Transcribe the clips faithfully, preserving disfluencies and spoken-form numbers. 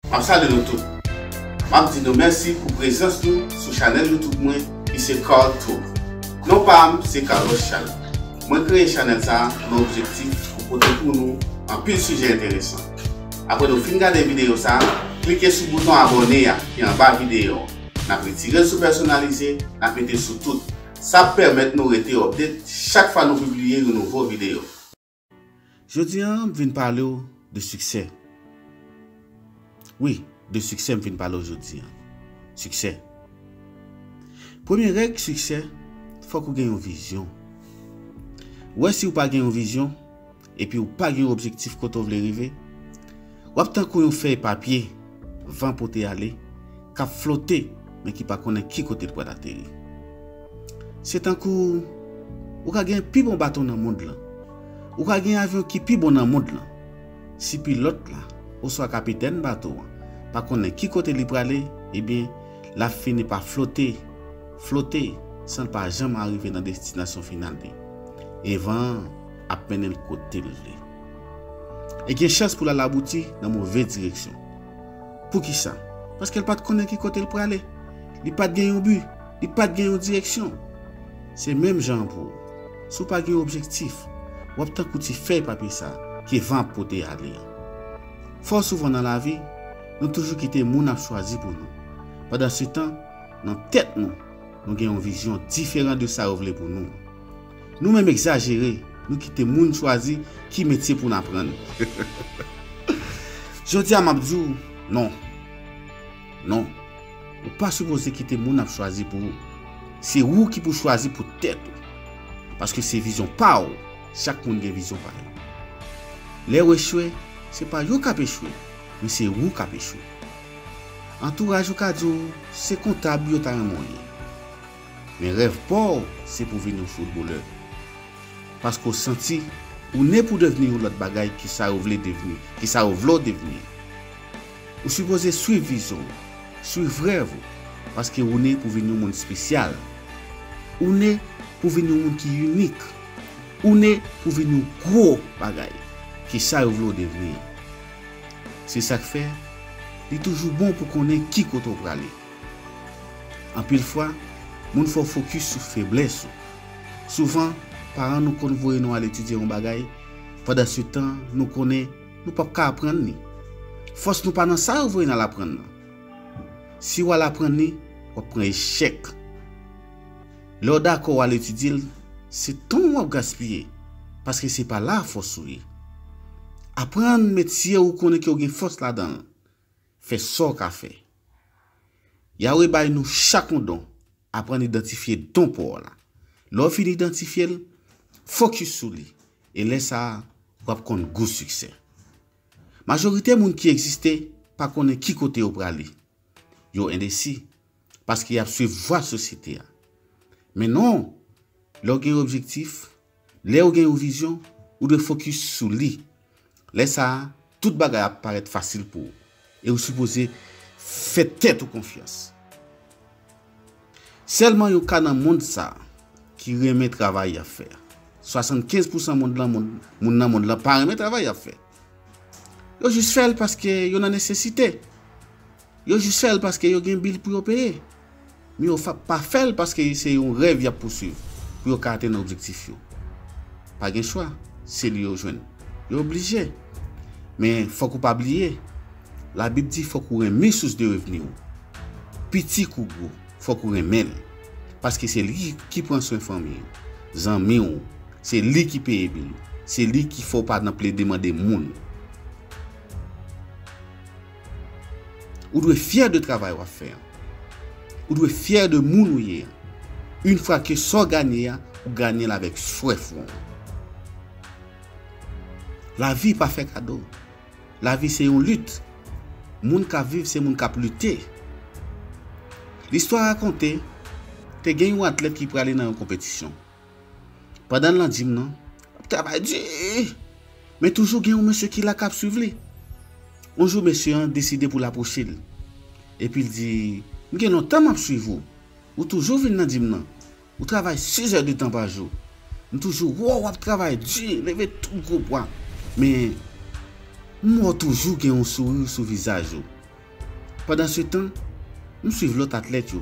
M ap salye nou tout. M ap di nou mèsi pou prezans nou sou chanèl YouTube mwen ki se Carl Tube. Non pa m se Carlos Charles. Mwen kreye chanèl sa a nan objektif pou pote pou nou anpil sijè enteresan. Apre nou fin gade videyo sa a, klike sou bouton abòne a ki anba videyo a. N ap retire l sou pèsonalize, n ap mete l sou tout. Sa ap pèmèt nou rete update chak fwa nou pibliye yon nouvo videyo. Jodi a, m vin pale w de siksè. Wi, de siksè m vin pale w jodi a. Siksè. Premye règ siksè, fòk ou gen yon vizyon. Ou wè, si w pa gen yon vizyon, epi w pa gen yon objektif kote w vle rive, w ap tankou yon fèy papye van pote ale, k ap flote, men ki pa konnen ki kote l pral ateri. Se tankou ou ka gen pi bon bato nan mond lan. Ou ka gen avyon ki pi bon nan mond lan. Si pilòt la, oswa kapitèn bato an, pa konnen ki kote li prale, ebyen, l ap fini pa flote, flote, san l pa janm arive nan destinasyon final li. E van an ap mennen l kote l vle. E gen chans pou l al abouti nan move direksyon. Poukisa? Paske l pa t konnen ki kote l prale. Li pa t gen yon bi. Li pa t gen yon direksyon. Se menm jan an pou ou. Si w pa gen yon objektif, w ap tankou ti fèy papye sa a ke van ap pote ale an. Fò souvan nan lavi, nou toujou kite moun ap chwazi pou nou. Pandansetan, nan tèt nou, nou gen yon vizyon diferan de sa yo vle pou nou. Nou menm egzajere, nou kite moun chwazi ki metye pou n aprann. Jodi a, m ap di w, non. Non. Ou pa sipoze kite moun ap chwazi pou ou. Se ou ki pou chwazi pou tèt ou. Paske se vizyon pa w. Chak moun gen vizyon pa yo. Lè w echwe, se pa yo k ap echwe, men se ou k ap echwe. Antouraj ou ka di w se kontab yo ta renmen w ye. Men rèv pa w se pou vin yon foutbolè. Paske w santi ou ne pou devni yon lòt bagay ki sa yo vle devni, ki sa yo vle w devni. Ou sipoze swiv vizyon w, swiv rèv ou, paske ou ne pou vin yon moun espesyal. Ou ne pou vin yon moun ki inik. Ou ne pou vin yon gwo bagay, ki sa yo vle w devni an. Se sa k fè, li toujou bon pou konnen ki kote w prale. Anpil fwa, moun fè w fokis sou feblès ou. Souvan, paran nou konn voye nou al etidye yon bagay, pandansetan, nou konnen nou p ap ka aprann li. Fòs nou pa nan sa yo voye n al aprann nan. Si w al aprann li, w ap pran echèk. Lè w dakò w al etidye l, se tan w w ap gaspiye, paske se pa la fòs ou ye. Aprann metye ou konnen ke w gen fòs ladan l. Fè sa w ka fè. Yahweh bay nou chak yon don. Aprann idantifye don pa w la. Lè w fin idantifye l, fokis sou li. E lè sa a, w ap konn gou siksè. Majorite moun ki egziste pa konnen ki kote yo prale. Yo endesi, paske y ap swiv vwa sosyete a. Men non, lè w gen yon objektif, lè w gen yon vizyon, ou dwe fokis sou li. Lè sa a, tout bagay ap parèt fasil pou ou. E ou sipoze fè tèt ou konfyans. Sèlman yon ka nan mond sa a ki renmen travay y ap fè. Swasannkenz pousan mond lan, moun, moun nan mond lan pa renmen travay y ap fè. Yo jis fè l paske yo nan nesesite. Yo jis fè l paske yo gen bil pou yo peye. Men yo fa-, pa fè l paske se yon rèv y ap pouswiv pou yo ka atenn objektif yo. Pa gen chwa, se li yo jwenn. Yo oblije. Men fòk ou pa bliye, Labib di fòk ou renmen sous de revni w. Piti kou gwo, fòk ou renmen l. Paske se li ki pran swen fanmi w, zanmi w, se li ki peye bil ou, se li ki fè w pa nan plede mande moun. Ou dwe fyè de travay w ap fè an. Ou dwe fyè de moun ou ye an. Yon fwa ke sa w ganye a, ou ganye l avèk swè fwon w. Lavi pa fè kado. Lavi se yon lit. Moun k ap viv se moun k ap lite. Listwa rakonte, te gen yon atlèt ki prale nan yon konpetisyon. Pandan l nan jim nan, l ap travay di, men toujou gen yon mesye ki la k ap swiv li. Yon jou, mesye an deside pou l apwoche l. Epi l di, "M gen lontan m ap swiv ou. Ou toujou vin nan jim nan. Ou travay sis è de tan pa jou. M toujou wè w ap travay di, leve tout gwo pwa. Men, m wè w toujou gen yon souri sou vizaj ou. Pandansetan, m swiv lòt atlèt yo.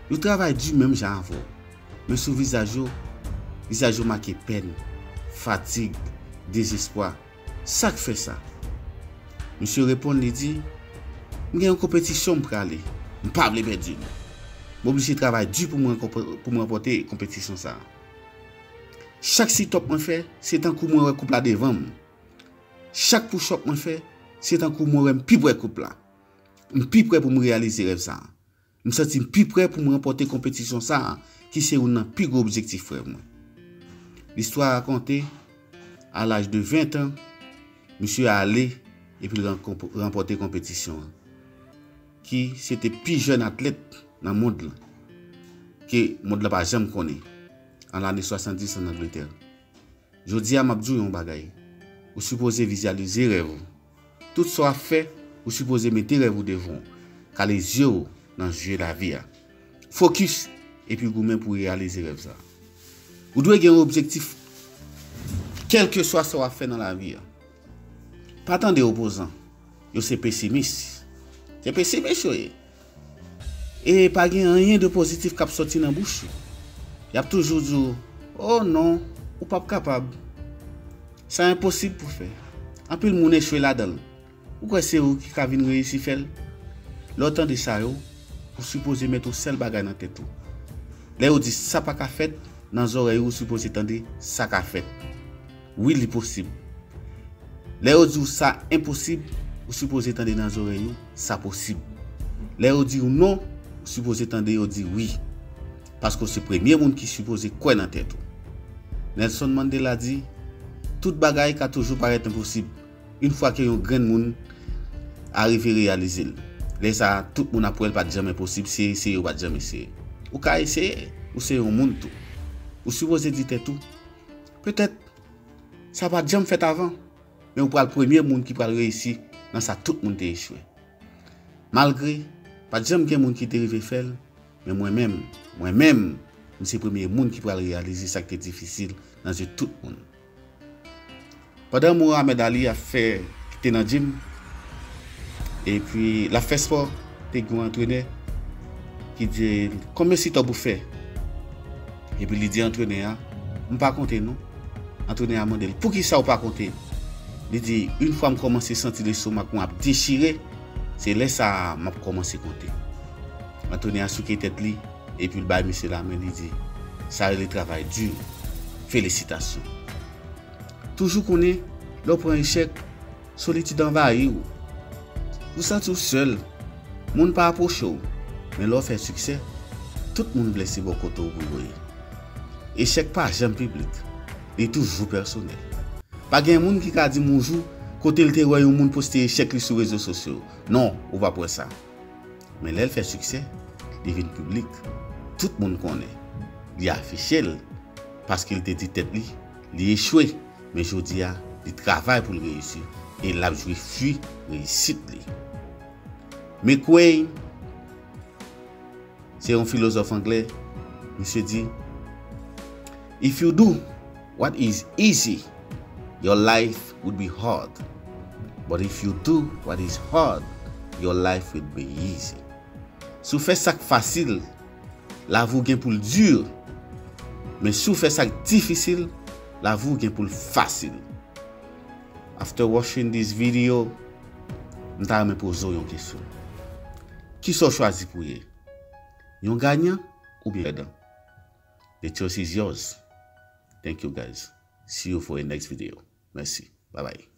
Yo travay di menm jan avè w. Men sou vizaj yo, vizaj yo make pèn, fatig, dezespwa. Sa k fè sa? Misye reponn, li di, "M gen yon konpetisyon m prale. M pa vle pèdi l. M oblije travay di pou m rankonp-, pou m ranpòte konpetisyon sa a. Chak sit-up mwen fè, se tankou mwen wè koup la devan m. Chak push-up mwen fè, se tankou mwen wè m pi pre koup la. M pi pre pou m reyalize rèv sa a. M santi m pi pre pou m ranpòte konpetisyon sa a, ki se youn nan pi gwo objektif rèv mwen." Listwa rakonte, a laj de ven tan, misye ale epi l rankonp-, ranpòte konpetisyon an, ki se te pi jèn atlèt nan mond lan, ke mond lan pa janm konnen, an lane swasanndis ann Angletè. Jodi a, m ap di w yon bagay. Ou sipoze vizyalize rèv ou. Tout sa w ap fè, ou sipoze mete rèv ou devan w. Kale zye w nan zye lavi a. Fokis, epi goumen pou w reyalize rèv sa a. Ou dwe gen yon objektif, kèlkeswa sa w ap fè nan lavi a. Pa tande opozan. Yo se pesimis. Se pesimis yo ye. E pa gen anyen de pozitif k ap sòti nan bouch yo. Y ap toujou di w, "Oh non, ou p ap kapab. Sa enposib pou fè. Anpil moun echwe ladan l. Ou kwè se ou ki ka vin reyisi fè l?" Lè w tande sa yo, ou sipoze mete yon sèl bagay nan tèt ou. Lè yo di sa pa ka fèt, nan zòrèy ou, ou sipoze tande sa ka fèt. Wi, li posib. Lè yo di w sa enposib, ou sipoze tande nan zòrèy ou, sa posib. Lè yo di w non, ou sipoze tande yo di wi. Paske w se premye moun ki sipoze kwè nan tèt ou. Nelson Mandela di, "Tout bagay ka toujou parèt enposib, yon fwa ke yon grenn moun arive reyalize l. Lè sa a, tout moun ap wè l pa t janm enposib, se eseye ou pa t janm eseye." Ou ka eseye, ou se yon moun tou. Ou sipoze di tèt ou, "Petèt, sa pa t janm fèt avan, men ou pral premye moun ki pral reyisi nan sa tout moun te echwe." Malgre, pa t janm gen moun ki te rive fè l, men mwen menm, mwen menm, m se premye moun ki pral reyalize sa k te difisil nan zye tout moun. Pandan Mohamed Ali ap fè, ki te nan gym, epi l ap fè spò, te gen yon antrenè ki di l, "Konbyen sit-up ou fè?" Epi li di antrenè a, "M pa konte non." Antrenè a mande l, "Poukisa ou pa konte?" Li di, "Yon fwa m kòmanse santi lestomak mwen ap dechire, se lè sa a m ap kòmanse konte." Antrenè a souke tèt li, epi l bay misye lamen, li di, "Sa rele travay di. Felisitasyon." Toujou konnen, lè w pran echèk, solitid anvayi w. Ou santi w sèl. Moun pa apwoche w. Men lè w fè siksè, tout moun vle se bò kote w pou yo ye. Echèk pa janm piblik. Li toujou pèsonèl. Pa gen moun ki ka di m yon jou kote l te wè yon moun poste echèk li sou rezo sosyo. Non, ou p ap wè sa. Men lè l fè siksè, li vin piblik. Tout moun konnen. Li afiche l. Paske l te di tèt li, li echwe. Men jodi a, li travay pou l reyisi. E l ap jwi fwi reyisit li. McQueen, se yon filozòf anglè. Misye di, "If you do what is easy, your life would be hard. But if you do what is hard, your life will be easy." Si w fè sa k fasil, lavi w gen pou l di. Men si w fè sa k difisil, lavi w gen pou l fasil. After watching this video, m ta renmen poze w yon kesyon. Kisa w chwazi pou w ye? Yon ganyan oubyen pèdan? The choice is yours. Thank you, guys. See you for a next video. Mèsi. Bye bye.